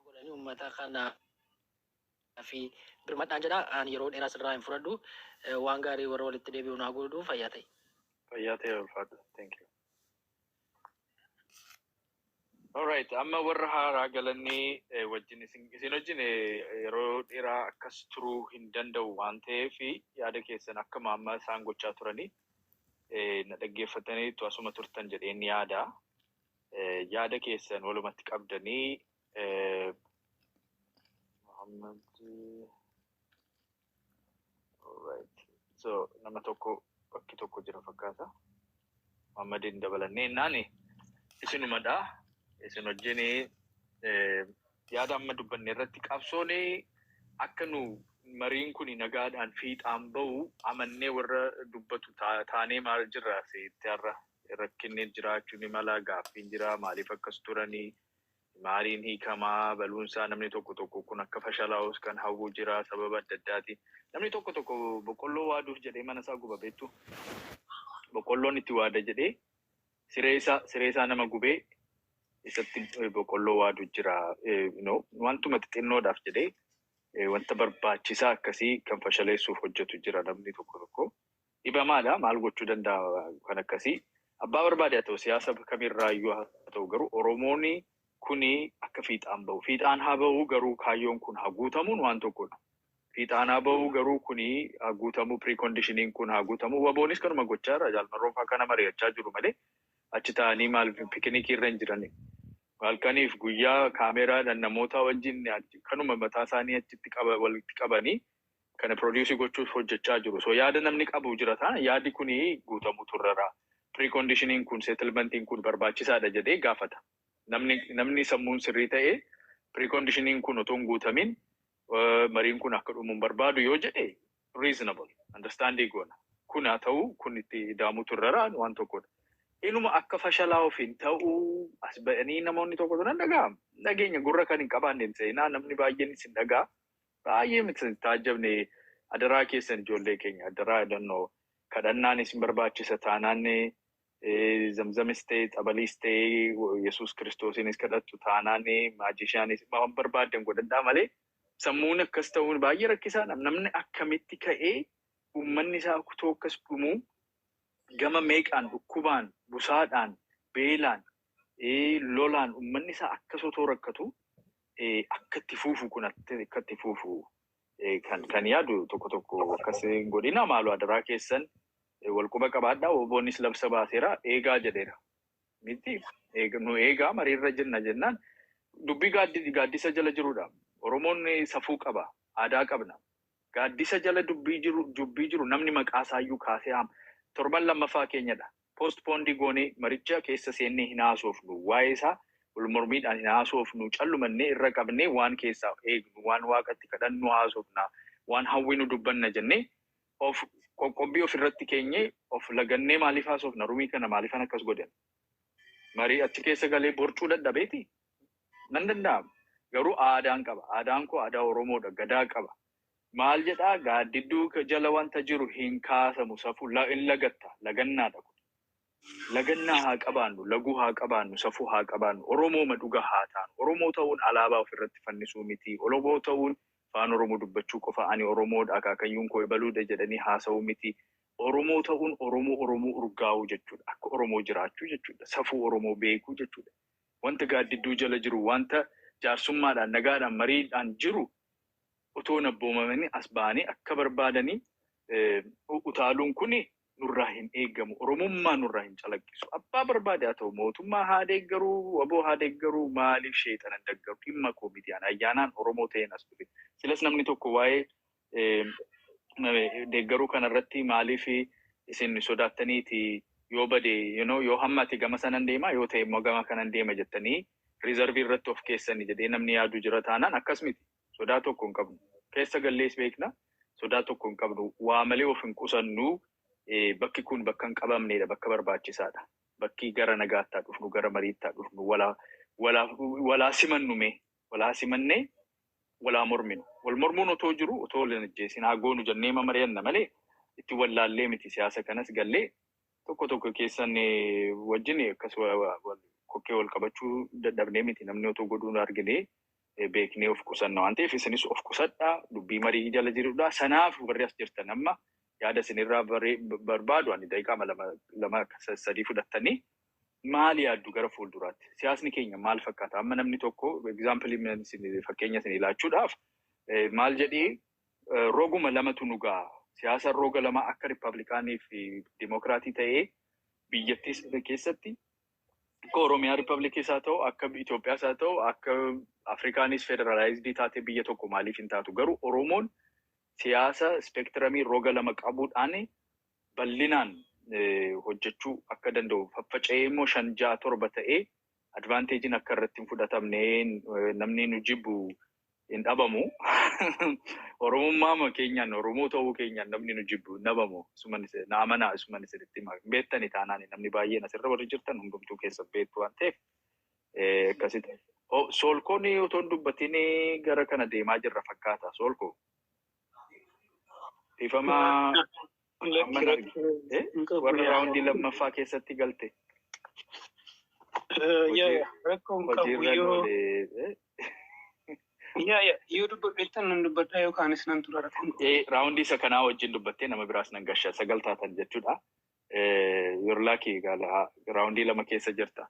Godhanii uummata kana fi birmadhaan jedha. Ani yeroo dheeraa sirraa hin fudhadhu. Waan gaarii warra walitti deebi'u naa godhu, fayyaa ta'e. Fayyaa ta'e, ulfaadhu. Thank you. Alright, amma warra haaraa galanii wajjin isin wajjin yeroo dheeraa akkas turuu hin danda'u waan ta'eef, yaada keessan akkuma amma isaan gochaa turanii na dhaggeeffatanii asuma turtan jedheen yaada. Yaada keessan walumatti qabdanii Muhammad, alright. So nama tokko bakki tokko jira fakkaata. Muhammadin dabalannee naani isinumadha. Isin wajjin yaada amma dubbanne irratti qabsoon akka nu mariin kun nagaadhaan fiixaan bahu amannee warra dubbatu taanee maal jirra seetti. Har'a rakkinni jiraachuu ni mala, gaaffiin jira, maaliif akkas turanii, maaliin hiikamaa baluunsaa, namni tokko tokko kun akka fashalaa'us kan hawwu jira sababa adda addaati. Namni tokko tokko boqqolloo waaduuf jedhee mana isaa guba, beektu. Boqqolloon itti waada jedhee siree isaa nama gubee isatti boqqolloo waadu jira. Wantuma xixinnoodhaaf jedhee wanta barbaachisaa akkasii kan fashaleessuuf hojjetu jira namni tokko tokko. Dhibamaadha, maal gochuu danda'a kan akkasii. Abbaa barbaade haa ta'u, siyaasa kamirraayyuu haa ta'u, garuu Oromoon kuni akka fiixaan bahu. Fiixaan haa bahu garuu kaayyoon kun haa guutamuun waan tokkodha. Fiixaan haa bahu garuu kuni haa guutamu, precondition kun haa guutamu. WBOnis kanuma gochaa jira. Jaal Marroon fa'aa kana mari'achaa jiru malee achi taa'anii maal picnicii irra hin jirani. Halkaniif guyyaa kaameraadhaan namoota wajjin kanuma mataa isaanii achitti qaba, walitti qabanii kana produce gochuuf hojjechaa jiru. So yaada namni qabu jira taana yaadi kuni guutamuu turrara. Preconditioniin kun, settlementiin kun barbaachisaadha jedhee gaafata. Namni sammuun sirrii ta'e preconditioniin kun otoo hin guutamin mariin kun akka dhumu hin barbaadu yoo jedhe, reasonable understanding goona. Kun haa ta'u, kun itti ida'amuu turrara waan tokkodha. Inuma akka fashalaa ofiin ta'uu as ba'anii namoonni tokko tokko nan dhaga'ama. Dhageenya gurra kan hin qabaanne hin seenaa, namni baay'een isin dhaga'a. Baay'ee miti taajjabne. Adaraa keessan, ijoollee keenya, adaraa dannoo kadhannaan isin barbaachisa taanaan, zamzamis ta'e, xabaliis ta'e, Yesuus Kiristoosinis kadhattu taanaan, magicianis waan barbaaddan godhadhaa malee sammuun akkas ta'uun baay'ee rakkisaadha. Namni akkamitti ka'ee uummanni isaa kutoo akkas dhumuu, gama meeqaan dhukkubaan, busaadhaan, beelaan, lolaan uummanni isaa akkas otoo rakkatu akka itti fuufu, kun akka itti fuufu kan yaadu tokko tokko akkas godhina. Maaloo, adaraa keessan, wal quba qabaadhaa. WBOnis labsa baaseera, eegaa jedheera. Miti nu eegaa, mariirra jenna jennaan dubbii gaaddisa jala jirudha. Oromoon safuu qaba, aadaa qabna. Gaaddisa jala dubbii jiru namni maqaa isaayyuu kaasee haama. Torban lammaffaa keenyadha. Postponed goonee maricha keessa seennee hin haasofnu. Waa'ee isaa wal mormiidhaan hin haasofnu. Callumannee irra qabnee waan keessaa eegnu, waan waaqatti kadhannu haasofna, waan hawwinu dubbanna jennee of qoqqobbii ofirratti keenyee of lagannee maaliif haasofna? Roomii kana maaliifan akkas godhan? Marii achi keessa galee borcuu dadhabeeti? Nan danda'ama. Garuu aadaan qaba. Aadaan koo aadaa Oromoodha. Gadaa qaba. Maal jedhaa? Gaaddidduu jala wanta jiru hin kaasamu, safuu hin lagatta. Lagannaadha kun. Lagannaa haa qabaannu, laguu haa qabaannu, safuu haa qabaannu, Oromooma dhugaa haa taanu. Oromoo ta'uun alaabaa ofirratti fannisuu miti. Oromoo ta'uun afaan Oromoo dubbachuu qofa, ani Oromoodha, akaakayyuun koo ebaluudha jedhanii haasa'uu miti. Oromoo ta'uun Oromoo Oromoo urgaa'uu jechuudha. Akka Oromoo jiraachuu jechuudha. Safuu Oromoo beekuu jechuudha. Wanta gaaddidduu jala jiru, wanta jaarsummaadhaan, nagaadhaan, mariidhaan jiru otoo hin abboomamanii as ba'anii akka barbaadanii utaaluun kuni nurraa hin eeggamu. Oromummaa nurraa hin calaqqisu. Abbaa barbaade haa ta'u, mootummaa haa deeggaruu, WBO haa deeggaruu, maaliif sheexana hin deeggaru? Dhimma koo miti. Ani ayyaanaan Oromoo ta'een as dhufe. Silas namni tokko waa'ee deeggaruu kanarratti maaliif isin sodaattaniiti, yoo bade yoo hammate gama sanan deema, yoo ta'e immoo gama kanan deema jettanii reserve irratti of keessanii jedhee namni yaadu jira taanaan, akkas miti. Sodaa tokko hin qabnu. Keessa gallees beekna. Sodaa tokko hin qabnu. Waa malee of hin qusannu. Bakki kun bakka hin qabamnedha. Bakka barbaachisaadha. Bakki gara nagaattaa dhufnu, gara mariittaa dhufnu, walaa simannu mee. Walaa simannee walaa morminu. Wal mormuun otoo jiru otoo wal hin ajjeesin haa goonu jennee mari'anna malee itti wallaallee miti. Siyaasa kanas gallee tokko tokko keessan wajjin akkas Kokkee wal qabachuu dadhabnee miti, namni otoo godhuun argine beeknee of qusanna waan ta'eef, isinis of qusadhaa, dubbii marii jala jirudha. Sanaaf warri as jirtan amma yaada isinirraa barbaadu, ani daqiiqaa 2, 2, 3 fudhattanii maal yaaddu gara fuulduraatti? Siyaasni keenya maal fakkaata? Amma namni tokko example, fakkeenya isin ilaachuudhaaf maal jedhee, roguma lamatu nu ga'a. Siyaasa roga lama akka Riippablikaanii fi Dimookiraatii ta'ee biyyattii keessatti, akka Oromiyaa Riippablikiis haa ta'u, akka Itoophiyaas haa ta'u, akka Afrikaanis federalized taatee biyya tokko maaliif hin taatu? Garuu Oromoon siyaasa spectrum roga lama qabuudhaan bal'inaan hojjechuu akka danda'u, faffaca'ee immoo shan, ja'a, torba ta'ee advantageiin akka irratti hin fudhatamne, namni nu jibbu hin dhabamu. Oromummaa keenyaan, Oromoo ta'uu keenyaan namni nu jibbu hin dhabamu. Na amanaa, isuman isinitti hima. Beektani taanaan namni baay'een asirra warri jirtan hundumtuu keessa beektu waan ta'eef akkasitti. Soolkoon otoo hin dubbatin gara kana deemaa jirra fakkaata. Soolkoo. Dhiifama, warra round lammaffaa keessatti galte. Rakkoon qabu, yoo yoo dubbadheettan nan dubbadhaa yookaanis nan tura, rakkoon qabu. Round isa kanaa wajjin dubbattee nama biraas nan gasha, sagal taatan jechuudha. Yorlaakii gaala round 2 keessa jirta.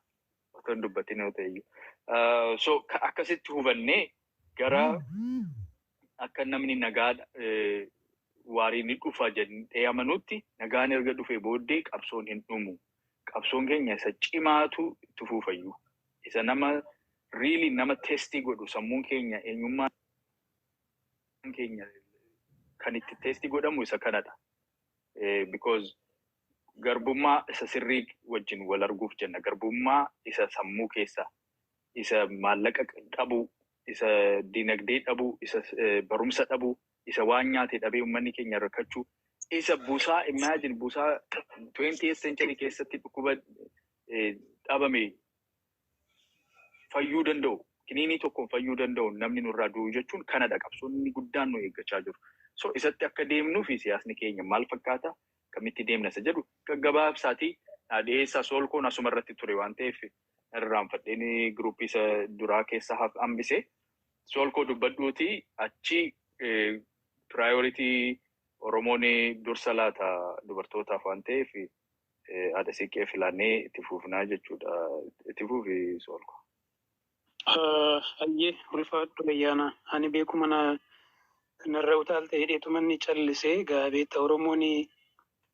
Otoo hin dubbatin yoo ta'e iyyuu. So akkasitti hubannee gara akka namni nagaa waarii ni dhufa jedhee amanutti, nagaan erga dhufee booddee qabsoon hin dhumu. Qabsoon keenya isa cimaatu itti fufayyuu. Isa nama really nama test godhu, sammuun keenya, eenyummaan keenya kan itti test godhamu isa kanadha. Because garbummaa isa sirrii wajjin wal arguuf jenna. Garbummaa isa sammuu keessa, isa maallaqa dhabuu, isa dinagdee dhabuu, isa barumsa dhabuu, isa waan nyaate dhabee uummanni keenya rakkachuu, isa busaa, imagine busaa 20th century keessatti dhukkuba dhabame fayyuu danda'u, kiniinii tokkoon fayyuu danda'u namni nurraa du'u jechuun kanadha, qabsoonni guddaan nu eeggachaa jiru. So isatti akka deemnuu fi siyaasni keenya maal fakkaata, kamitti deemna isa jedhu gaggabaabsaatii dhiyeessaa. Soolkoon asuma irratti ture waan ta'eef irraanfadheen group isa duraa keessa hambise. Soolkoo dubbadhuuti, achi priority Oromoon dursa laata dubartootaaf waan ta'eef haadha siiqqee filannee itti fufnaa jechuudha. Itti fufi, Soolkoo. Hayyee, ulfaadhu ayyaana. Ani beekuma na narra utaalte hidheetu manni callisee gaabeetta. Oromoon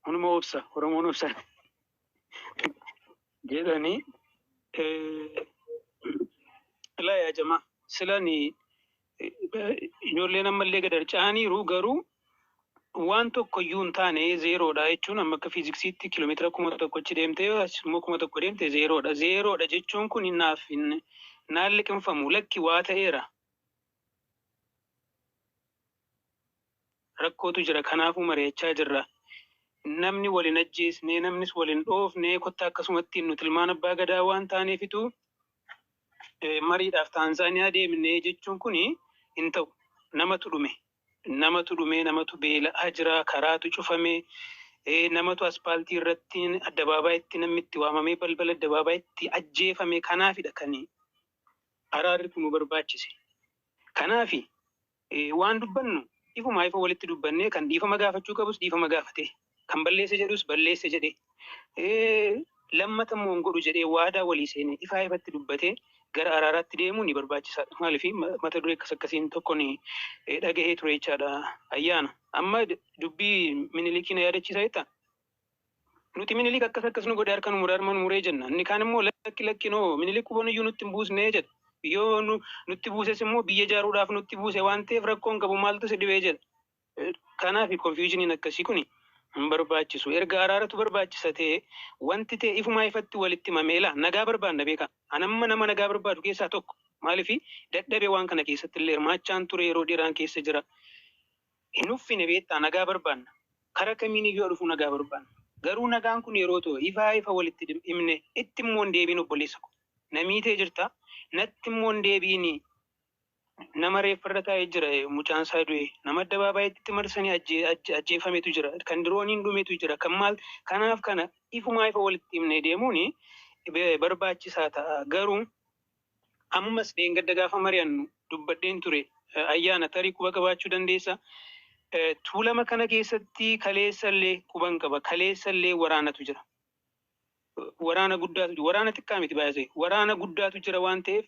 hunuma obsa, Oromoon obsa jedhanii. Ilaa yaa jamaa, silani ijoolleen ammallee gad harca'aniiru, garuu waan tokko iyyuu hin taane, zeeroodha jechuun amma akka fiiziksiitti kiiloomeetira 1000 achi deemtee as immoo 1000 deemte zeeroodha. Zeeroodha jechuun kun naaf hin naan liqimfamu, lakki, waa ta'eera. Rakkootu jira, kanaafuu mari'achaa jirra. Namni wal hin ajjeesne, namnis wal hin dhoofne, kottaa akkasumatti nuti ilmaan abbaa gadaa waan taaneefitu mariidhaaf Taanzaaniyaa deemne jechuun kun hin ta'u. Namatu dhume. Namatu dhume, namatu beela'aa jira, karaatu cufame, namatu aspaaltii irratti addabaabaayyitti namni itti waamamee balbala addabaabaayyitti ajjeefame. Kanaafidha kan araarri kun nu barbaachise. Kanaafi waan dubbannu ifumaa ifa walitti dubbannee, kan dhiifama gaafachuu qabus dhiifama gaafate, kan balleesse jedhus balleesse jedhe, lammata immoo hin godhu jedhee waadaa walii seenee ifaa ifatti dubbatee gara araaraatti deemuun ni barbaachisaadha. Maaliif mata duree akkas akkasiin tokko ni dhagahee ture jechaadha, ayyaana. Amma dubbii Minilikiin na yaadachiisa jettaa? Nuti Minilik akkas akkas nu godhe, harka nu muree, harma nu muree jenna. Inni kaan immoo lakki, lakki, noo, Minilik quban iyyuu nutti hin buusnee jedha. Yoo nutti buuses immoo biyya ijaaruudhaaf nutti buuse waan ta'eef rakkoon qabu, maaltu si dhibee jedha. Kanaaf confusioniin akkasii kun hin barbaachisu. Erga araaratu barbaachisa ta'e, wanti ta'e ifumaa ifatti walitti himamee, laa, nagaa barbaanna beekaa. Anamma nama nagaa barbaadu keessaa tokko. Maaliif dadhabee waan kana keessatti illee hirmaachaan ture, yeroo dheeraan keessa jira. Hin uffine beektaa, nagaa barbaanna. Kara kamiin iyyuu dhufu nagaa barbaanna. Garuu nagaan kun yeroo ta'u ifaa ifa walitti himne, itti immoo hin deebiin, obboleessa ko. Namiitee jirta, natti immoo hin deebiini. Nama reeffarra taa'ee jira, mucaan isaa du'e. Nama addabaabaayyitti marsanii ajjeefametu jira. Kan dirooniin dhumetu jira. Kan maal, kanaaf kana ifumaa ifa walitti himne deemuuni Barbaachisaa ta'a. Garuu ammas dheengadda gaafa mari'annu dubbadheen ture, ayyaana tarii quba qabaachuu dandeessa. Tuulama kana keessatti kaleessallee quban qaba. Kaleessallee waraanatu jira. Waraana guddaatu jira. Waraana xiqqaa miti baay'ee. Waraana guddaatu jira waan ta'eef,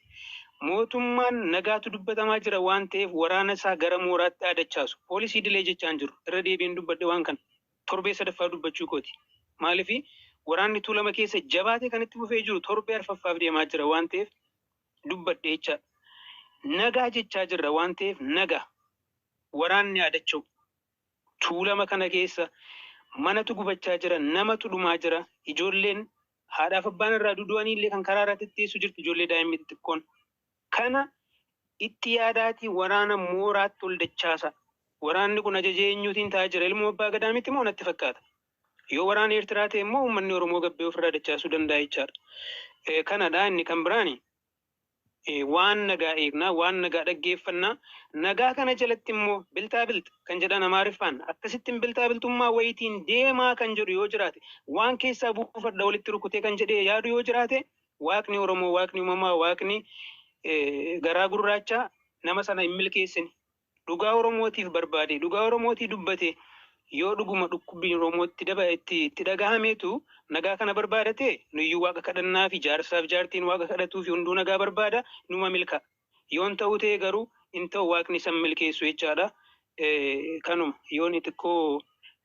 mootummaan nagaatu dubbatamaa jira waan ta'eef, waraana isaa gara mooraatti aadachaasu. Poolisii dilee jechaan jiru. Irra deebiin dubbadhe waan kana. Torbee sadaffaa dubbachuu kooti. Maaliifi waraanni Tuulama keessa jabaatee kan itti fufee jiru torbee arfaffaaf deemaa jira waan ta'eef dubbadhe jechaadha. Nagaa jechaa jirra waan ta'eef nagaa. Waraanni aadacha'u. Tuulama kana keessa manatu gubachaa jira, namatu dhumaa jira. Ijoolleen haadhaaf abbaan irraa dudu'anii illee kan karaa irraa tetteessu jirti, ijoollee daa'imni xixiqqoon. Kana itti yaadaatii waraana mooraatti ol dachaasa. Waraanni kun ajaja eenyuutiin ta'aa jira? Ilmoo abbaa gadaa miti moo natti fakkaata? Yoo waraana Eertiraa ta'e immoo uummanni Oromoo gabbee ofirraa dachaasuu danda'a jechaadha. Kanadha inni kan biraani. Waan nagaa eegnaa, waan nagaa dhaggeeffannaa, nagaa kana jalatti immoo bilxaa bilxa kan jedhan Amaariffaan akkasittiin bilxaa bilxummaa wayitiin deemaa kan jedhu yoo jiraate, waan keessaa buufadha walitti rukutee kan jedhee yaadu yoo jiraate, waaqni Oromoo, waaqni uumamaa, waaqni garaa gurraachaa nama sana hin milkeessine. Dhugaa Oromootiif barbaade, dhugaa Oromootii dubbate, yoo dhuguma dhukkubbiin Oromootti daba itti dhagahameetu nagaa kana barbaadate, nuyyuu waaqa kadhannaa fi jaarsaaf jaartiin waaqa kadhatuu fi hunduu nagaa barbaada, numa milka. Yoon ta'u ta'e garuu hin ta'u, waaqni san milkeessu jechaadha. Kanuma yoon xiqqoo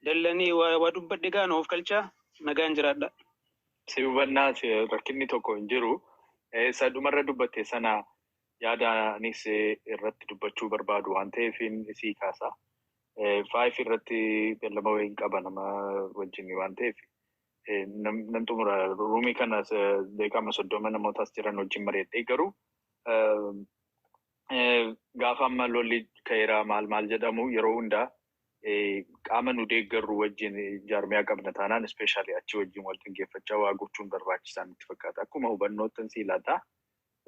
dallanii waa dubbadhe gaana of kalchaa, nagaan jiraadha. Si hubannaa, rakkinni tokko hin jiru. Isa dhumarra dubbatte sana yaada anis irratti dubbachuu barbaadu waan ta'eef isii kaasa. 5 irratti beellama wayiin qaba nama wajjin waan ta'eef nan xumura roomii kana daqiiqaa 30 namoota as jiran wajjin mari'adhee. Garuu gaafa amma lolli ka'eeraa maal maal jedhamu, yeroo hundaa qaama nu deeggarru wajjin jaarmiyaa qabna taanaan, especially achi wajjin wal xiyyeeffachaa waa gochuun barbaachisaa nutti fakkaata. Akkuma hubannootti si ilaata.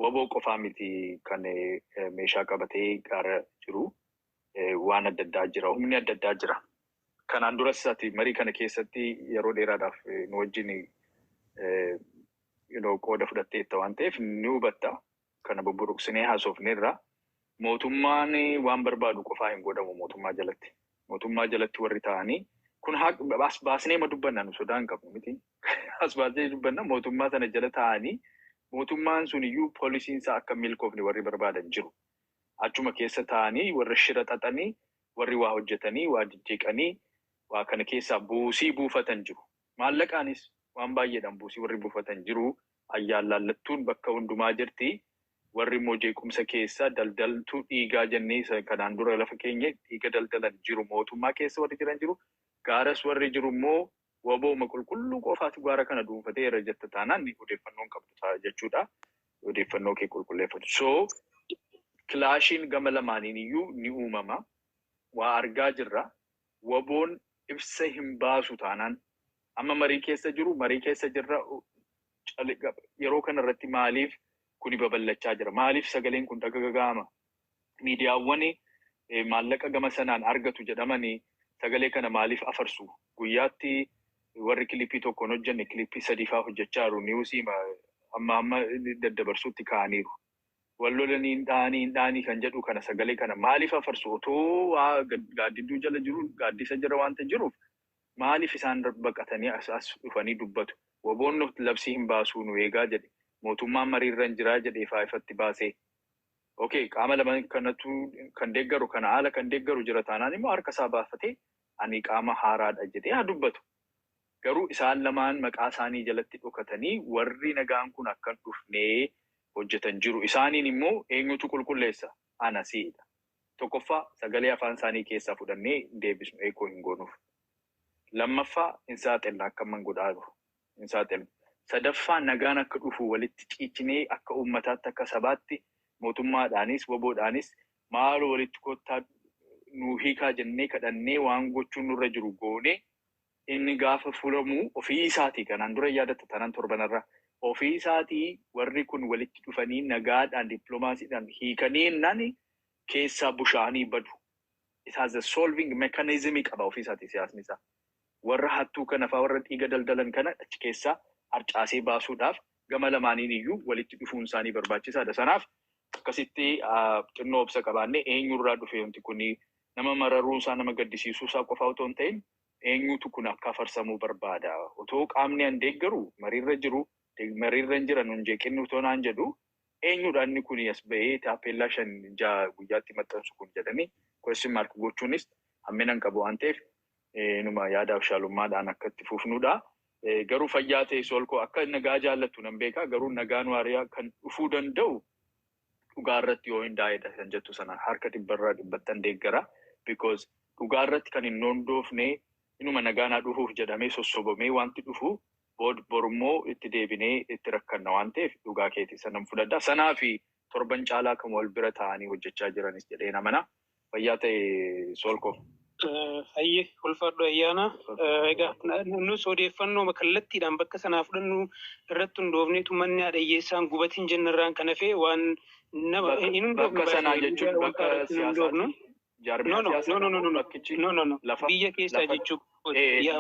Waboo qofaa miti kan meeshaa qabatee gaara jiru. Waan adda addaa jira. Humni adda addaa jira. Kanaan duras ati marii kana keessatti yeroo dheeraadhaaf nu wajjin qooda fudhatteetta waan ta'eef ni hubatta. Kana bubburuqsinee haasofneerra. Mootummaan waan barbaadu qofaa hin godhamu mootummaa jalatti. Mootummaa jalatti warri ta'anii kun as baasnee ma dubbanna, nu sodaa hin qabnu miti. As baasnee dubbanna, mootummaa sana jala ta'anii mootummaan sun iyyuu poolisiin isaa akka milkoofne warri barbaadan jiru. Achuma keessa ta'anii warra shira xaxanii, warri waa hojjetanii, waa jijjiiqanii, waa kana keessaa buusii buufatan jiru. Maallaqaanis waan baay'eedhaan buusii warri buufatan jiru. Ayyaan laallattuun bakka hundumaa jirti. Warri immoo jeequmsa keessa daldaltuu dhiigaa jennee kanaan dura lafa keenya dhiiga daldalan jiru. Mootummaa keessa warri jiran jiru. Gaaras warri jiru immoo wabooma qulqulluu qofaatu gaara kana dhuunfateera jetta taanaan odeeffannoon qabdu ta'a jechuudha. Odeeffannoo kee qulqulleeffatu. So clashiin gama lamaaniin iyyuu ni uumama. Waa argaa jirra. Waboon ibsa hin baasu taanaan amma marii keessa jiru, marii keessa jirra. Yeroo kana irratti maaliif kuni babal'achaa jira? Maaliif sagaleen kun dhagagaga'ama? Miidiyaawwan maallaqa gama sanaan argatu jedhamanii sagalee kana maaliif afarsu? Guyyaatti warri clipii tokkoon hojjenne clipii sadii faa hojjechaa jiru. Newsii amma amma daddabarsuutti ka'aniiru. Wal lolanii hin dhahanii hin dhahanii kan jedhu kana sagalee kana maaliif afarsu? Otoo waa gaaddidduu jala jiru, gaaddisa jira waanta jiruuf, maaliif isaan baqatanii as as dhufanii dubbatu? Waboon labsii hin baasuu, nu eegaa jedhe. Mootummaan mariirra hin jiraa jedhee ifaa ifatti baasee. Okay, qaama lama kanatu kan deeggaru, kana haala kan deeggaru jira taanaan immoo harka isaa baafatee ani qaama haaraadha jedhee haa dubbatu. Garuu isaan lamaan maqaa isaanii jalatti dhokatanii warri nagaan kun akka hin dhufnee hojjetan jiru. Isaaniin immoo eenyutu qulqulleessa? Ana si'idha. Tokkoffaa, sagalee afaan isaanii keessaa fudhannee deebisnu, eekoo hin goonuuf. Lammaffaa, hin saaxilna akka amman godhaa jiru. Hin saaxilna. Sadaffaa, nagaan akka dhufu walitti ciichinee akka uummataatti, akka sabaatti, mootummaadhaanis waboodhaanis maaloo walitti kottaa nuu hiikaa jennee kadhannee, waan gochuun nurra jiru goonee, inni gaafa furamuu ofii isaatii, kanaan dura yaadatta taanaan torbanarra, ofii isaatii warri kun walitti dhufanii nagaadhaan dippiloomaasiidhaan hiikanii innaan keessaa bushaanii badu. It has a solving mechanism qaba ofii isaatii siyaasni isaa. Warra hattuu kana fa'aa, warra dhiiga daldalan kana achi keessaa harcaasee baasuudhaaf Gama lamaaniin iyyuu walitti dhufuun isaanii barbaachisaadha. Sanaaf akkasitti xinnoo obsa qabaannee eenyurraa dhufe wanti kuni, nama mararuun isaa, nama gaddisiisuu isaa qofa otoo hin ta'in, eenyutu kun akka afarsamuu barbaada? Otoo qaamni an deeggaru mariirra jiru, mariirra hin jiran hin jeeqinni otoo naan jedhu, eenyudha inni kun as ba'ee taappellaa shan ja'a guyyaatti maxxansu kun jedhanii question mark gochuunis hammina hin qabu waan ta'eef, numa yaadaaf shaalummaadhaan akka itti fufnudha. Garuu fayyaa ta'e solkoo, akka nagaa jaallattu nan beekaa, garuu nagaan waariyaa kan dhufuu danda'u dhugaa irratti yoo hundaa'edha kan jettu sana harka dhibbarraa dhibbattan deeggara. Because dhugaa irratti kan hin hondoofne, inuma nagaan haa dhufuuf jedhamee sossobamee wanti dhufu borummoo itti deebinee itti rakkanna waan ta'eef, dhugaa keeti, sanan fudhadha. Sanaa fi torban caalaa kan wal bira ta'anii hojjechaa jiranis jedhee namana. Fayyaa ta'e solkoo. Hayyee, ulfaadhu ayyaana. Egaa nus odeeffannoo kallattiidhaan bakka sanaa fudhannu irratti hundoofneetu manni haadha hiyyeessaan gubatiin jennarraan kan hafe waan nama hin hundoofnu. Bakka sanaa jechuun bakka siyaasaati. No, no, no, no, no, no, no, no, no, biyya keessaa jechuun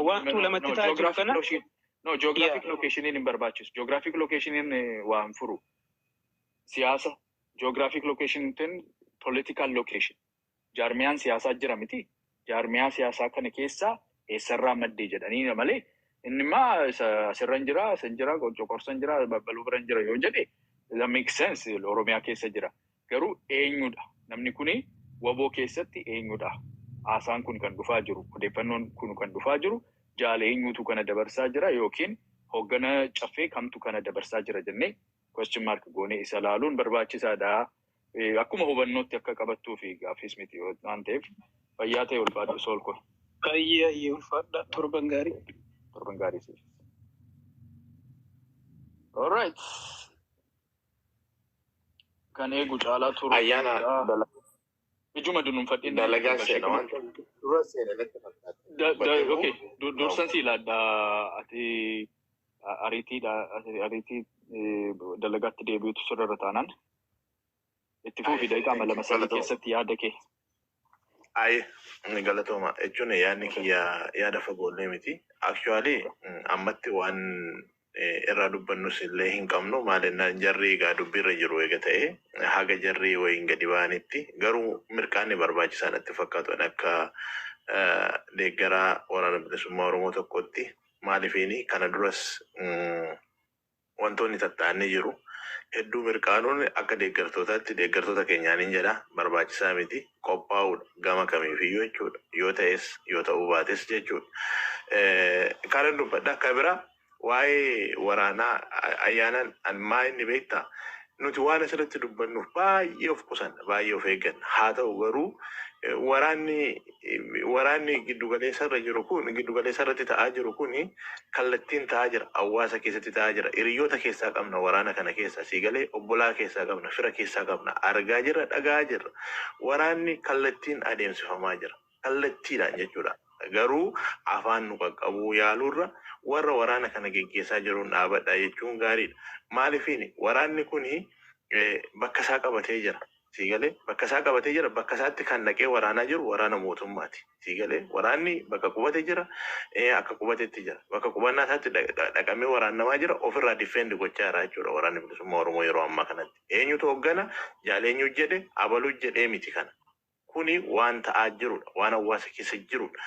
wantu lamatti ta'aa jiru kana. No, geographic locationiin hin barbaachisu. Geographic locationiin waan furu. Siyaasa, geographic location political location. Jaarmiyaan siyaasaa jira miti. Jaarmiyaa siyaasaa kana keessaa eessarraa maddee jedhanii malee, inni immoo asirra hin jira, asin jira, coqorsa hin jira, babbaluu bira hin jira yoo jedhe, that makes sense, Oromiyaa keessa jira. Garuu eenyudha? Namni kuni waboo keessatti eenyudha? Haasaan kun kan dhufaa jiru, odeeffannoon kun kan dhufaa jiru, jaala eenyutu kana dabarsaa jira yookiin hoggana caffee kamtu kana dabarsaa jira jennee question mark goonee isa laaluun barbaachisaadha. Akkuma hubannootti akka qabattuu fi gaaffiis miti waan ta'eef, fayyaa ta'e, ulfaadhu soolko. Baay'ee ayyee, ulfaadha, torban gaarii. Torban gaarii siif. All right. Kan eegu caalaa turu. Ayyaana. Ijuma dunuunfadhin. Dalagaa seena waan dura seena natti fakkaata. Okay, dursan si ilaadha, ati ariitiidha, ariitii dalagaatti deebi'utu sirra taanaan. Itti fufi, daqiiqaa 2-3 keessatti yaada kee. Ayi, galatooma jechuun yaadni kiyya yaada fagoollee miti. Actually, ammatti waan irraa dubbannus illee hin qabnu. Maal jarri egaa dubbiirra jiru eega ta'e, haga jarri wayiin gadi ba'anitti garuu mirqaanni barbaachisaa natti fakkaatu akka deeggaraa Waraana Bilisummaa Oromoo tokkotti. Maalifiini kana duras wantoonni tatta'anii jiru. Hedduu mirqaanuun akka deeggartootaatti, deeggartoota keenyaan jedha, barbaachisaa miti, qophaa'uudha gama kamiifiyyuu jechuudha, yoo ta'es yoo ta'uu baates jechuudha. Kanan dubbadha akka bira waa'ee waraanaa ayyaanaan maa inni beektaa, nuti waan asirratti dubbannuuf baay'ee of qusanna, baay'ee of eegganna. Haa ta'u garuu waraanni giddugaleessa irra jiru kun, giddugaleessa irratti ta'aa jiru kun, kallattiin ta'aa jira, hawaasa keessatti ta'aa jira, hiriyoota keessaa qabna, waraana kana keessa sii galee obbolaa keessaa qabna, fira keessaa qabna, argaa jirra, dhagaa jirra. Waraanni kallattiin adeemsifamaa jira, kallattiidhaan jechuudha. Garuu afaan nu qaqqabuu yaaluurra warra waraana kana geggeessaa jiruun dhaabadha jechuun gaariidha. Maalifiini waraanni kuni bakka isaa qabatee jira. Siigalee bakka isaa qabatee jira. Bakka isaatti kan dhaqee waraanaa jiru waraana mootummaati. Siigalee waraanni bakka qubate jira. Akka qubatetti jira. Bakka qubannaa isaatti dhaqamee waraanamaa jira. Ofirraa defend gochaa jira jechuudha Waraanni Bilisummaa Oromoo yeroo ammaa kanatti. Eenyutu hooggana? Jaaleenyu jedhe, abaluu jedhee miti kana. Kuni waan ta'aa jirudha. Waan hawaasa keessa jirudha.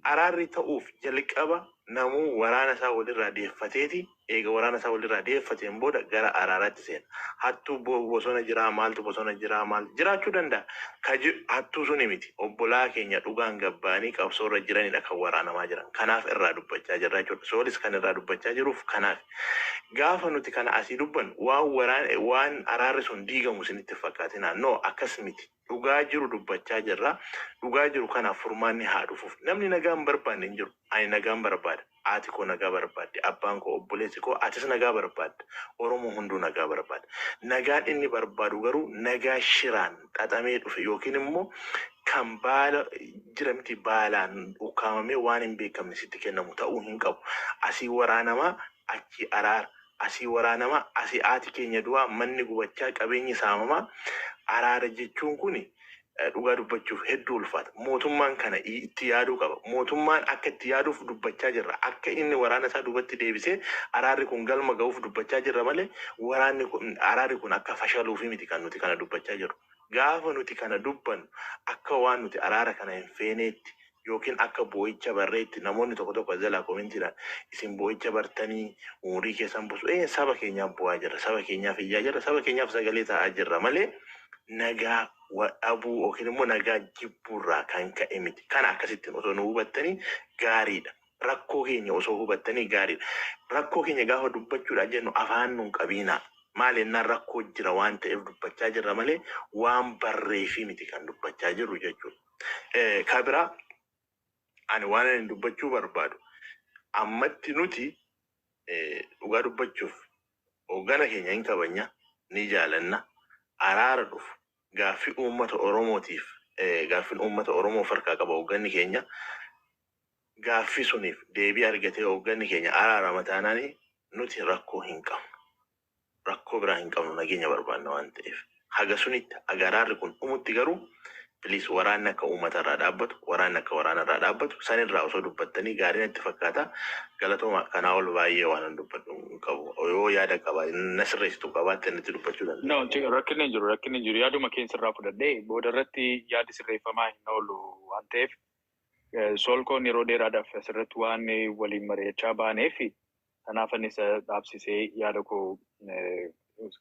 Araarri ta'uuf jalqaba namuu waraana isaa walirraa deeffateeti, eega waraana isaa walirraa deeffateen booda gara araaraatti seena. Hattuu bosona jiraa, maaltu bosona jiraa, maal jiraachuu danda'a. Hattuu suni miti. Obbolaa keenya dhugaan gabbaanii qabsoorra jiranidha kan waraanamaa jiran. Kanaaf irraa dubbachaa jirra jechuudha. Soolis kan irraa dubbachaa jiruuf kanaaf. Gaafa nuti kana asii dubbannu waan waraan waan araarri sun diigamu isinitti fakkaatina. No, akkas miti. Dhugaa jiru dubbachaa jirra. Dhugaa jiru kanaaf furmaanni haa dhufuuf. Namni nagaa hin barbaanne hin jiru. Ani nagaan barbaada. Haati koo nagaa barbaadde. Abbaan koo, obboleessi koo, atis nagaa barbaadda. Oromoo hunduu nagaa barbaada. Nagaan inni barbaadu garuu nagaa shiraan xaxamee dhufe yookiin immoo kan baala jira miti, baalaan ukkaamamee waan hin beekamne sitti kennamu ta'uu hin qabu. Asii waraanamaa, achi araara. Asii waraanamaa, asii haati keenya du'aa, manni gubachaa, qabeenyi saamamaa. Araara jechuun kuni Dhugaa dubbachuuf hedduu ulfaata. Mootummaan kana itti yaaduu qaba. Mootummaan akka itti yaaduuf dubbachaa jirra. Akka inni waraana isaa duubatti deebisee araarri kun galma ga'uuf dubbachaa jirra malee, waraanni kun, araarri kun akka fashaluufi miti kan nuti kana dubbachaa jirru. Gaafa nuti kana dubbannu akka waan nuti araara kana hin feeneetti yookiin akka boo'icha barreetti namoonni tokko tokko jalaa commentiidhaan isin boo'icha bartanii umurii keessan busu. Saba keenyaaf bu'aa jirra. Saba keenyaaf iyyaa jirra. Saba keenyaaf sagalee ta'aa jirra malee nagaa dhabuu yookiin immoo nagaa jibbuurraa kan ka'e miti. Kana akkasittiin osoo nu hubattanii gaariidha. Rakkoo keenya osoo hubattanii gaariidha. Rakkoo keenya gaafa dubbachuudhaan jennu afaan nuun qabiinaa. Maal jennaan, rakkoo jira waan ta'eef dubbachaa jirra malee waan barreefii miti kan dubbachaa jirru jechuudha. Ka biraa ani waan ani dubbachuu barbaadu, ammatti nuti dhugaa dubbachuuf hoggana keenya hin kabanya, ni jaalanna. Araara dhufu gaaffii uummata Oromootiif, gaaffiin uummata Oromoo harkaa qaba. Hoogganni keenya gaaffii suniif deebii argatee hoogganni keenya araarama taanaani nuti rakkoo hin qabnu. Rakkoo biraa hin qabnu, nageenya barbaanna waan ta'eef. Haga sunitti, haga araarri kun dhumutti garuu, please, waraanni akka uummata irraa dhaabbatu, waraanni akka waraana irraa dhaabbatu sanirraa osoo dubbattanii gaarii natti fakkaata. Galatooma, kanaa ol baay'ee waan an dubbadhu hin qabu. Yoo yaada qaba na sirreessitu qabaatte natti dubbachuu danda'a. No, rakkinni hin jiru, rakkinni hin jiru. Yaaduma keessa irraa fudhadhee booda irratti yaadi sirreeffamaa hin oolu waan ta'eef, solkoon yeroo dheeraadhaaf asirratti waan waliin mari'achaa baaneef, kanaaf anis dhaabsisee yaada koo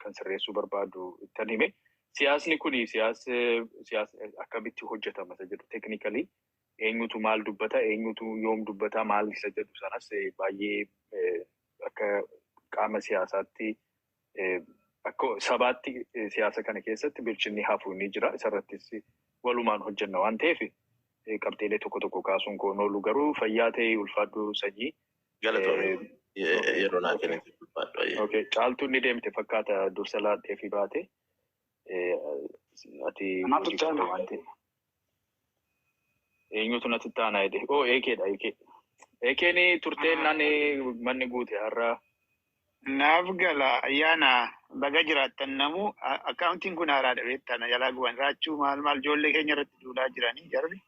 kan sirreessuu barbaadu ittan hime. Siyaasni kuni siyaasa akkamitti hojjetama isa jedhu, technically eenyutu maal dubbata, eenyutu yoom dubbata, maal isa jedhu sanas baay'ee akka qaama siyaasaatti, akka sabaatti siyaasa kana keessatti bilchinni hafu ni jira. Isarrattis walumaan hojjenna waan ta'eef, qabxiilee tokko tokko kaasuun koon oolu, garuu fayyaa ta'e, ulfaadhu sanyii. Galatoomii, yeroo naa kennite ulfaadhu. Okay. Caaltuun ni deemte fakkaata, dursa laadhee fi baate. Ati Anaatu hojii qabda taana. waan ta'eef. Eenyutu natti taana jedhe? Oo, eekeedha, eekee. Eekeen turteen naan manni guute har'a. Naaf gala, ayyaana baga jiraattan namu. Accountiin kun haaraadha beektaa, jalaa guban raachuu maal maal ijoollee keenya irratti duulaa jiranii jarri.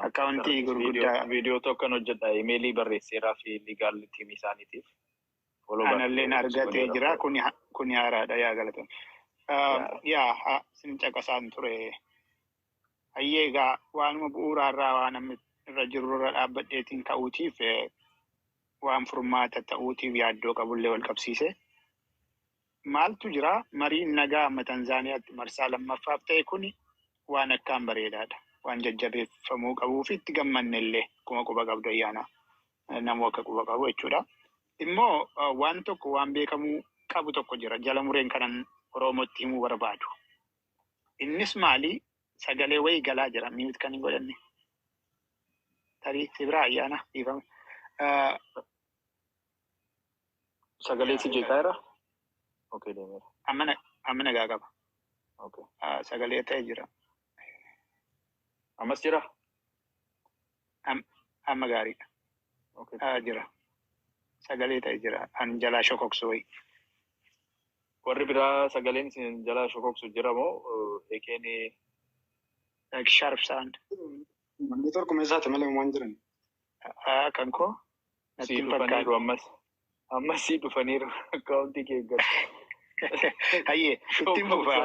Accountii gurguddaa. Viidiyoo tokkon hojjedha. Emailii barreesseeraa fi legal teamii isaaniitiif. Follow back Analleen argatee godheera. Jira, kuni haaraadha, yaa galatan. Yaa sin caqasaan ture. Hayyee, egaa waanuma bu'uuraarraa waan amma irra jirru irra dhaabbadheetiin ka'uutiif, waan furmaata ta'uutiif yaaddoo qabullee wal qabsiise. Maaltu jira? Mariin nagaa amma Tanzaaniyaatti marsaa lammaffaaf ta'e kuni waan akkaan bareedaadha. Waan jajjabeeffamuu qabuu fi itti gammanne illee akkuma quba qabdu ayyaana namuu akka quba qabu jechuudha. Immoo waan tokko waan beekamuu qabu tokko jira. Jala mureen kanan Oromootti himuu barbaadu. Innis maali? Sagalee wayii galaa jira. Mute kan hin godhanne. Tarii si biraa, ayyaana, dhiifama. Sagalee si jeeqaa jira? Okay, deemeera. Amma nagaa qaba. Okay. Sagalee ta'e jira. Ammas jira? Amma gaariidha. Okay. Jira. Sagalee ta'e jira. An jalaa shokoksu wayii. Warri biraa sagaleen isin jalaa shokoksu jira moo eekeen? Like sharp sound. Manni tokko meeshaati malee waan jiran. Kan koo natti Sii hin fakkaatu. dhufaniiru ammas. Ammas sii dhufaniiru, accountii kee eeggadhu. Hayyee, ittiin fufa.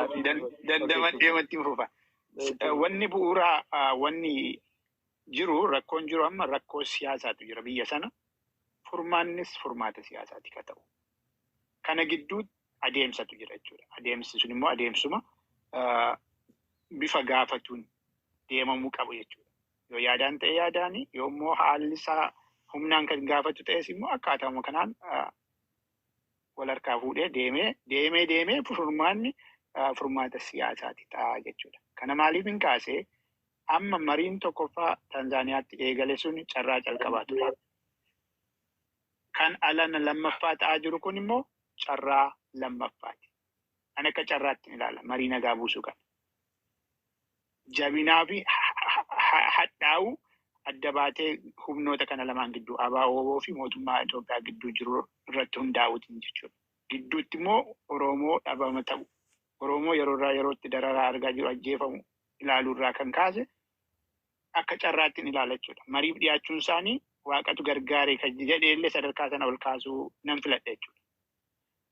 Dandamadhee ittiin fufa. Wanni bu'uuraa, wanni jiru, rakkoon jiru amma rakkoo siyaasaatu jira biyya sana. Furmaannis furmaata siyaasaati ka ta'u. Kana gidduu adeemsatu jira jechuudha. Adeemsi sun immoo adeemsuma bifa gaafatuun deemamuu qabu jechuudha. Yoo yaadaan ta'e yaadaani, yoo immoo haalli isaa humnaan kan gaafatu ta'es immoo akkaataama kanaan wal harkaa fuudhee deemee deemee deemee furmaanni furmaata siyaasaati ta'a jechuudha. Kana maaliif hin kaasee, amma mariin tokkoffaa Tanzaaniyaatti eegale sun carraa calqabaa ture. Kan alana lammaffaa ta'aa jiru kun immoo carraa lammaffaati. Ani akka carraatti ilaala marii nagaa buusuu kana. Jabinaa fi hadhaa'uu adda baatee humnoota kana lamaan gidduu, ABO fi mootummaa Itoophiyaa gidduu jiru irratti hundaa'uutiin jechuudha. Gidduutti immoo Oromoo dhabama ta'u, Oromoo yeroo irraa yerootti dararaa argaa jiru, ajjeefamu. Ilaaluurraa kan kaase akka carraattiin ilaala jechuudha. Mariif dhiyaachuun isaanii waaqatu gargaare kan jedhee illee sadarkaa sana ol kaasuu nan filadha jechuudha.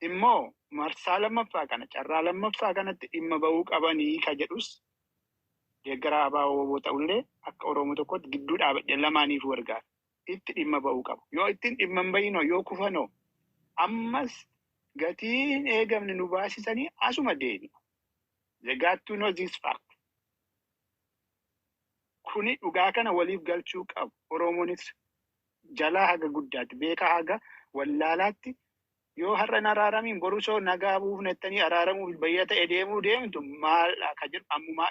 Immoo marsaa lammaffaa kana, carraa lammaffaa kanatti dhimma bahuu qabanii ka jedhus, deeggaraa ABO ta'ullee akka Oromoo tokkotti gidduu dhaabadhe lamaaniif gargaara. Itti dhimma bahuu qabu. Yoo ittiin dhimma hin bahinoo, yoo kufanoo, ammas gatiin eegamne nu baasisanii asuma deebi'u. They got to know this fact. Kuni dhugaa kana waliif galchuu qabu. Oromoonis jalaa haga guddaatti, beekaa haga wallaalaatti, yoo har'a hin araaramiin boru soo nagaa buufna jettanii araaramuuf bayya ta'e deemuu deemtu maal akka jedhu ammumaa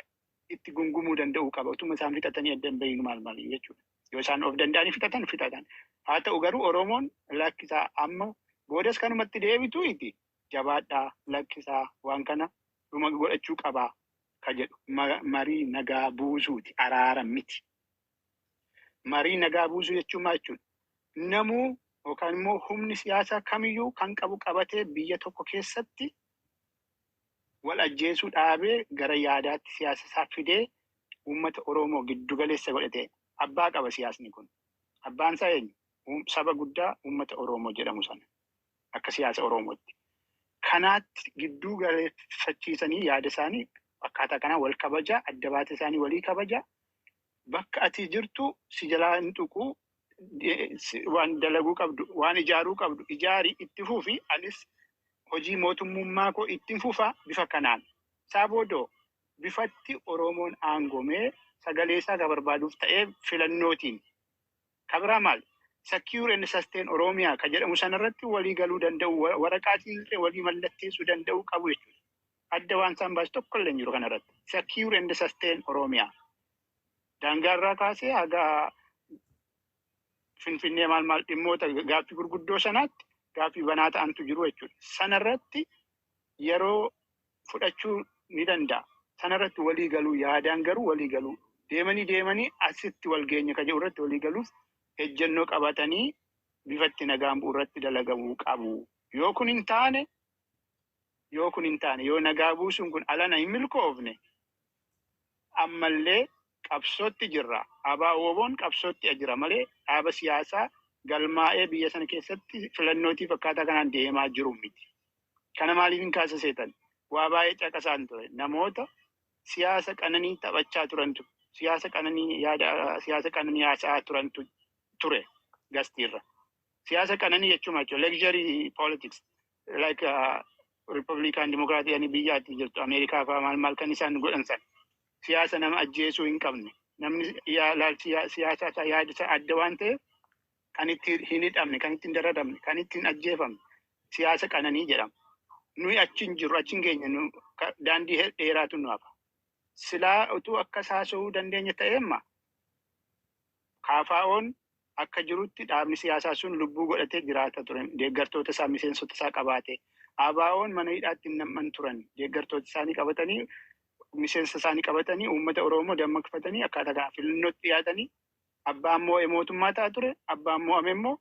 itti gungumuu danda'uu qaba. Utuma isaan fixatanii adda hin bahin maal maal jechuudha. Yoo isaan of danda'anii fixatan fixatan. Haa ta'u garuu Oromoon lakkisaa, amma boodas kanumatti deebitu iti jabaadhaa, lakkisaa, waan kana dhuma godhachuu qabaa ka jedhu marii nagaa buusuuti, araara miti. Marii nagaa buusuu jechuun maal jechuudha? Namuu yookaan immoo humni siyaasaa kamiyyuu kan qabu qabatee biyya tokko keessatti wal ajjeesuu dhaabee gara yaadaatti siyaasa isaa fidee uummata Oromoo giddu galeessa godhatee abbaa qaba siyaasni kun. Abbaan isaa eenyu? Saba guddaa uummata Oromoo jedhamu sana akka siyaasa Oromootti. Kanaatti gidduu galeeffachiisanii yaada isaanii akkaataa kanaan wal kabajaa, adda baata isaanii walii kabajaa, bakka ati jirtu si jalaa hin tuquu, waan dalaguu qabdu, waan ijaaruu qabdu ijaari, itti fufi, anis hojii mootummummaa koo ittiin fufa bifa kanaan. Isaa boodoo bifatti Oromoon aangomee sagalee isaa ka barbaaduuf ta'ee filannootiin. Ka biraa maal? Secure and sustain Oromiyaa ka jedhamu sanarratti walii galuu danda'u, waraqaatiin illee walii mallatteessuu danda'u qabu jechuudha. Adda waan isaan baasu tokko illee hin jiru kanarratti. Secure and sustain Oromiyaa. Daangaarraa kaasee haga Finfinnee maal maal dhimmoota gaaffii gurguddoo sanaatti gaaffii banaa ta'antu jiru jechuudha. Sanarratti yeroo fudhachuu ni danda'a. Sanarratti walii galuu, yaadaan garuu walii galuu, deemanii deemanii asitti wal geenya ka jedhu irratti walii galuuf ejjennoo qabatanii bifatti nagaan bu'u irratti dalagamuu qabu. Yoo kun hin taane, yoo kun hin taane, yoo nagaa buusuun kun alana hin milkoofne, ammallee qabsootti jirra. ABO'n qabsootti jira malee dhaaba siyaasaa galmaa'ee biyya sana keessatti filannootiif akkaataa kanaan deemaa jiru miti. Kana maaliif hin kaasa seetan? Waa baay'ee caqasaan ture. Namoota siyaasa qananii taphachaa turantu, siyaasa qananii yaada, siyaasa qananii haasa'aa turantu ture gastiirra. Siyaasa qananii jechuun maal jechuudha? Luxury politics like Republican Democratic biyyaatti jirtu Ameerikaa fa'aa maal maal kan isaan godhan sana. Siyaasa nama ajjeesuu hin qabne. Namni ilaalchi siyaasaa isaa, yaada isaa adda waan ta'eef kan itti hin hidhamne, kan itti hin daradamne, kan itti hin ajjeefamne siyaasa qananii jedhama. Nuyi achi hin jirru, achi hin geenye, daandii dheeraatu nu hafa. Silaa utuu akkas haasa'uu dandeenya ta'eemma KFO'n akka jirutti dhaabni siyaasaa sun lubbuu godhatee jiraata ture. Deeggartoota isaa, miseensota isaa qabaate. ABO'n mana hidhaatti hin nam'an turan. Deeggartoota isaanii qabatanii, miseensa isaanii qabatanii, uummata Oromoo dammaqfatanii akkaataa kana filannootti dhiyaatanii abbaan moo'e mootummaa ta'a ture. Abbaan moo'ame immoo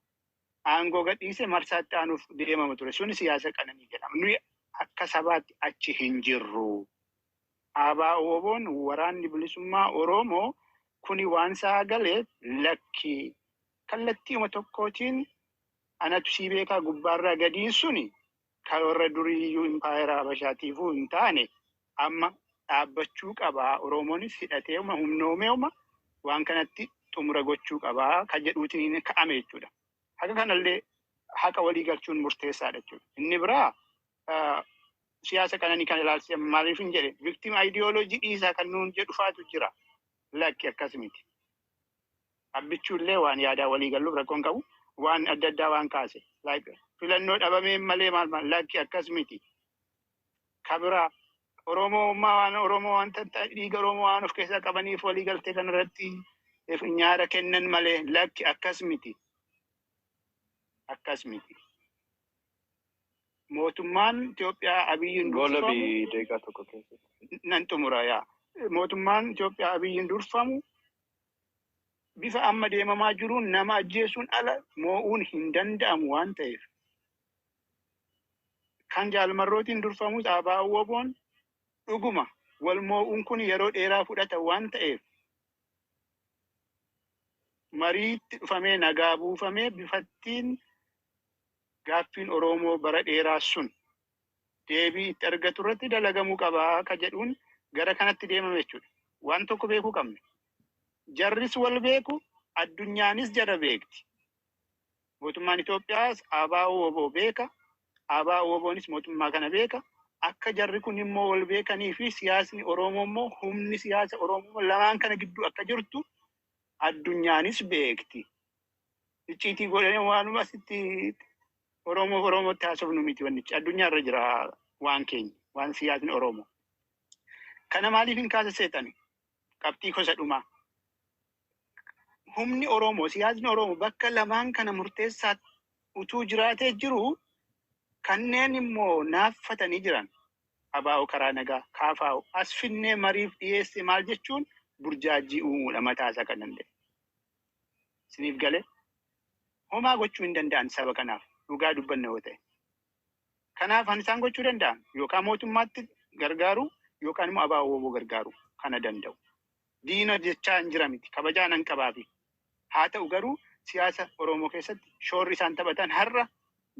aangoo gadhiisee marsaatti aanuuf deemama ture. Suni siyaasa qananii jedhama. Nuyi akka sabaatti achi hin jirru. ABO'n, waraanni bilisummaa Oromoo kuni waan isaa galeef lakki kallattiima tokkootiin anatu sii beekaa gubbaarraa gadiin suni kan warra duriiyyuu impaayera Habashaatiifuu hin taane amma dhaabbachuu qabaa. Oromoonis hidhateema humnoomeema waan kanatti xumura gochuu qabaa kan jedhuutiin ka'ame jechuudha. Haqa kanallee haqa walii galchuun murteessaadha jechuudha. Inni biraa siyaasa qananii kan ilaalchise maaliif hin jedhe, victim ideology dhiisaa kan nuun jedhu faatu jira. Lakki, akkas miti. Abbichuullee waan yaadaa walii galuuf rakkoon qabu, waan adda addaa waan kaase. Like filannoo dhabamee malee maal maal, lakki, akkas miti. Kabiraa Oromummaa waan Oromoo waan dhiiga Oromoo waan of keessaa qabaniif walii galtee kanarratti nyaara kennan malee, lakki, akkas miti. Akkas miti. Mootummaan Itoophiyaa Abiyyiin Goola durfamu bi daqiiqaa tokko keessatti. Nan xumura yaa. Mootummaan Itoophiyaa Abiyyiin durfamu bifa amma deemamaa jiruun nama ajjeesuun ala moo'uun hin danda'amu waan ta'eef. Kan jaalmarrootiin durfamus ABO'n dhuguma Wal moo'uun kun yeroo dheeraa fudhata waan ta'eef mariitti dhufamee nagaa buufamee bifattiin gaaffiin Oromoo bara dheeraa sun deebii itti argatu irratti dalagamuu qabaa ka jedhuun gara kanatti deemame jechuudha. Waan tokko beekuu qabna. Jarris wal beeku, addunyaanis jara beekti. Mootummaan Itoophiyaas ABO WBO beeka. ABO WBOnis mootummaa kana beeka. Akka jarri kun immoo wal beekanii fi siyaasni Oromoo immoo humni siyaasa Oromoo lamaan kana gidduu akka jirtu addunyaanis beekti. Icciitii godhanii waanuma asitti Oromoo Oromootti haasofnu miti wannichi. Addunyaa irra jira waan keenya, waan siyaasni Oromoo. Kana maaliif hin kaasa seetani? Qabxii gosa dhumaa. Humni Oromoo, siyaasni Oromoo bakka lamaan kana murteessaa utuu jiraatee jiru kanneen immoo naaffatanii jiran ABO karaa nagaa, KFO as finnee mariif dhiyeesse maal jechuun burjaajii uumuudha mataa isaa kan danda'e. Isiniif galee homaa gochuu hin danda'an saba kanaaf dhugaa dubbanna yoo ta'e. Kanaaf kan isaan gochuu danda'an yookaan mootummaatti gargaaru yookaan immoo ABO WBO gargaaru kana danda'u. Diina jechaa hin jira miti, kabajaa nan qabaafi. Haa ta'u garuu siyaasa Oromoo keessatti shoorri isaan taphatan har'a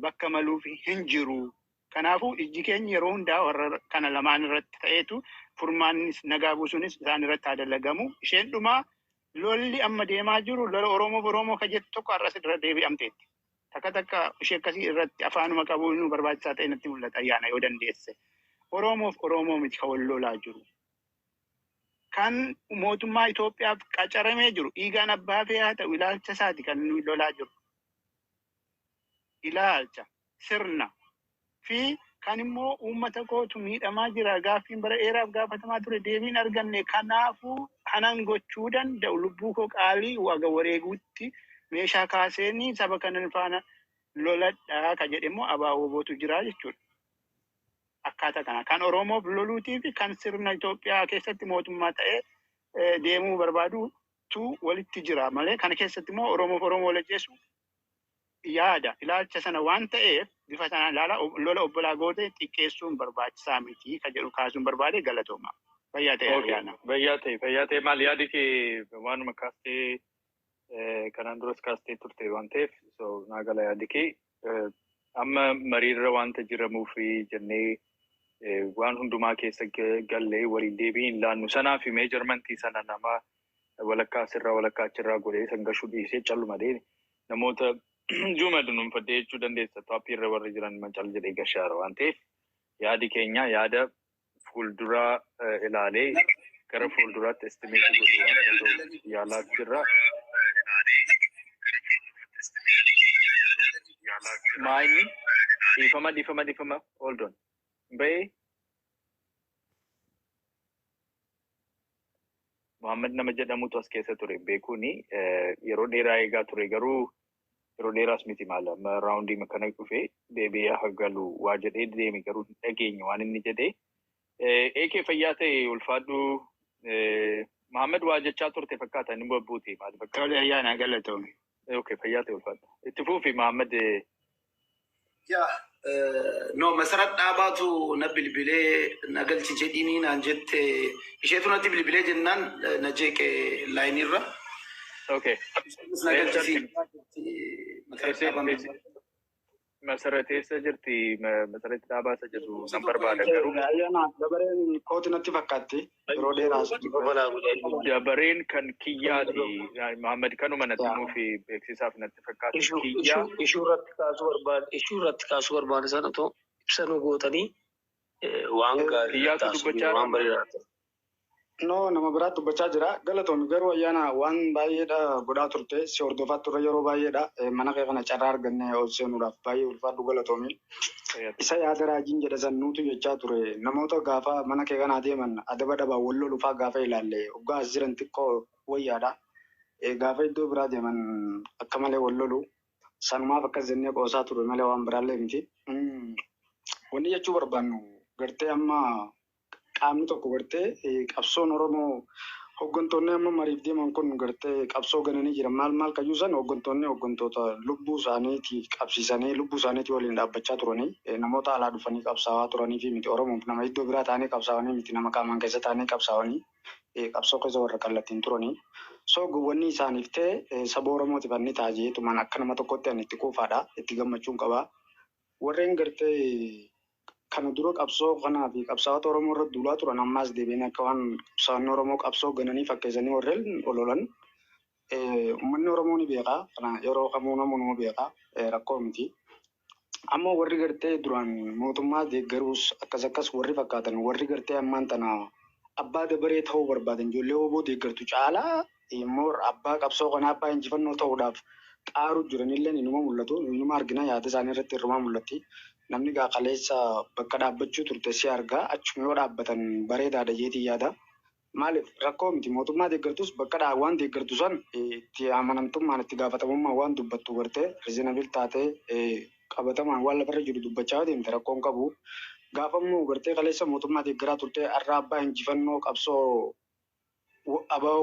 bakka maluuf hin jiru. Kanaafuu ijji keenya yeroo hundaa warra kana lamaan irratti ta'eetu furmaannis nagaa buusuunis isaan irratti haa dalagamu. Isheen dhumaa lolli amma deemaa jiru lola Oromoof Oromoo ka jettu tokko har'as irra deebi'amteetti. Takka takka ishee akkasii irratti afaanuma qabuu nu barbaachisaa ta'e natti mul'ata ayyaana yoo dandeesse. Oromoof Oromoo miti kan wal lolaa jiru. Kan mootummaa Itoophiyaaf qacaramee jiru dhiigaan abbaa fee haa ta'u ilaalcha isaati kan nuyi lolaa jiru. Ilaalcha, sirna fi kan immoo uummata kootu miidhamaa jira gaaffiin bara dheeraaf gaafatamaa ture deebiin arganne kanaafuu kanan gochuu danda'u lubbuu koo qaalii waga wareeguutti meeshaa kaaseenii saba kanan faana loladhaa ka jedhe immoo ABO WBOtu jira jechuudha. Akkaataa kana kan Oromoof loluutii fi kan sirna Itoophiyaa keessatti mootummaa ta'ee deemuu barbaadutu walitti jira malee kana keessatti immoo Oromoof Oromoo wal ajjeesu yaada ilaalcha sana waan ta'eef bifa sanaan ilaala lola obbolaa gootee xiqqeessuun barbaachisaa miti ka jedhu kaasuun barbaade galatooma. Fayyaa ta'e ayyaana. Fayyaa ta'e, fayyaa ta'e. Maal yaadi kee waanuma kaastee kanaan duras kaastee turte waan ta'eef so naa gala yaadi kee. Amma mariirra wanta jiramuu fi jennee waan hundumaa keessa gallee waliin deebii hin laannu. Sanaa fi measurement sana nama walakkaa asirraa walakkaa achirraa godhee san gashuu dhiisee calluma deene namoota juma dunuunfadhee jechuu dandeessa. Top irra warri jiran macal jedhee gashaara waan ta'eef yaadi keenya yaada fuulduraa ilaalee gara fuulduraatti estimate godhuu waan danda'u yaalaa jirra. Maa inni dhiifama, dhiifama, dhiifama, hold on. Bahee Muhammad nama jedhamutu as keessa ture beekuuni yeroo dheeraa eegaa ture garuu yeroo dheeraas miti maal amma round kana dhufee deebi'ee haa galu waa jedhee deeme garuu hin dhageenye waan inni jedhee. Eekee fayyaa ta'e ulfaadhu. Muhammad waa jechaa turte fakkaata inni babbuute maal fakkaata? Tole ayyaana galatoome. Okay, fayyaa ta'e ulfaadhu. Itti fuufi Muhammad. Yaa no Masarat Dhaabaatu na bilbilee na galchi jedhiinii naan jette isheetu natti bilbilee jennaan na jeeqe line irra. Isheenis na galchisiin Masarat Dhaabaan bilbilee. Masarat eessa jirti? Masarat Dhaabaa isa jedhu nan barbaada garuu. Ayyaana dabareen kooti natti fakkaatti yeroo dheeraas. Dabareen kan kiyyaati. Muhammad kanuma natti himuu fi beeksisaaf natti fakkaata. Kiyyaa. Ishuu irratti kaasuu barbaade, ishuu irratti kaasuu barbaade sana otoo ibsa nu gootanii waan gaarii Kiyyaatu taasisuu dubbachaa waan jira. bareedaa ta'e. No, nama biraatti dubbachaa jira. Galatoomi garuu ayyaana waan baay'eedha godhaa turte. Si hordofaa turre yeroo baay'eedha. Mana kee kana carraa arganne ol seenuudhaaf baay'ee ulfaadhu galatoomi. Isa yaada raajiin jedha san nuutu jechaa ture. Namoota gaafa mana kee kanaa deeman adaba dhabaa wal lolufaa gaafa ilaalle hoggaa as jiran xiqqoo wayyaadha. Gaafa iddoo biraa deeman akka malee wal lolu. Sanumaaf akkas jennee qoosaa ture malee waan biraallee miti. Wanni jechuu barbaannu gartee amma qaamni tokko gartee qabsoon Oromoo Hooggantoonni amma mariif deeman kun gartee qabsoo gananii jiran maal maal kayyuu san hooggantoonni hooggantoota lubbuu isaaniitii qabsiisanii lubbuu isaaniitii waliin dhaabbachaa turanii namoota alaa dhufanii qabsaa'aa turanii fi miti Oromoof nama iddoo biraa ta'anii qabsaa'anii miti nama qaamaan keessa ta'anii qabsaa'anii qabsoo keessa warra kallattiin turanii. So wanni isaaniif ta'e saba Oromootiif anni ta'a jeetumaan akka nama tokkotti ani itti quufaadha itti gammachuun qaba. Warreen gartee kana dura qabsoo kanaa fi qabsaa'ota Oromoo irra duulaa turan ammaas deebiin akka waan qabsaa'onni Oromoo qabsoo gananii fakkeessanii warreen ololan uummanni Oromoo ni beekaa. Kana yeroo kamuu namuu nama beekaa rakkoo miti. Amma warri gartee duraan mootummaa deeggaruus akkas akkas warri fakkaatan warri gartee ammaan tana abbaa dabaree ta'uu barbaadan ijoollee oboo deeggartu caalaa immoo abbaa qabsoo kanaa abbaa injifannoo ta'uudhaaf xaaru jiranillee inuma mul'atu. Inuma argina yaada isaanii irratti irrumaa mul'atti. Namni gaa kaleessa bakka dhaabbachuu turte si argaa achuma yoo dhaabbatan bareedaadha jeetii yaada. Maaliif rakkoo miti mootummaa deeggartus bakka waan deeggartu san itti amanamtummaan itti gaafatamummaan waan dubbattu gartee reasonable taatee qabatamaan waan lafarra jiru dubbachaa deemte rakkoon qabu. Gaafa immoo gartee kaleessa mootummaa deeggaraa turte har'a abbaa injifannoo qabsoo abaa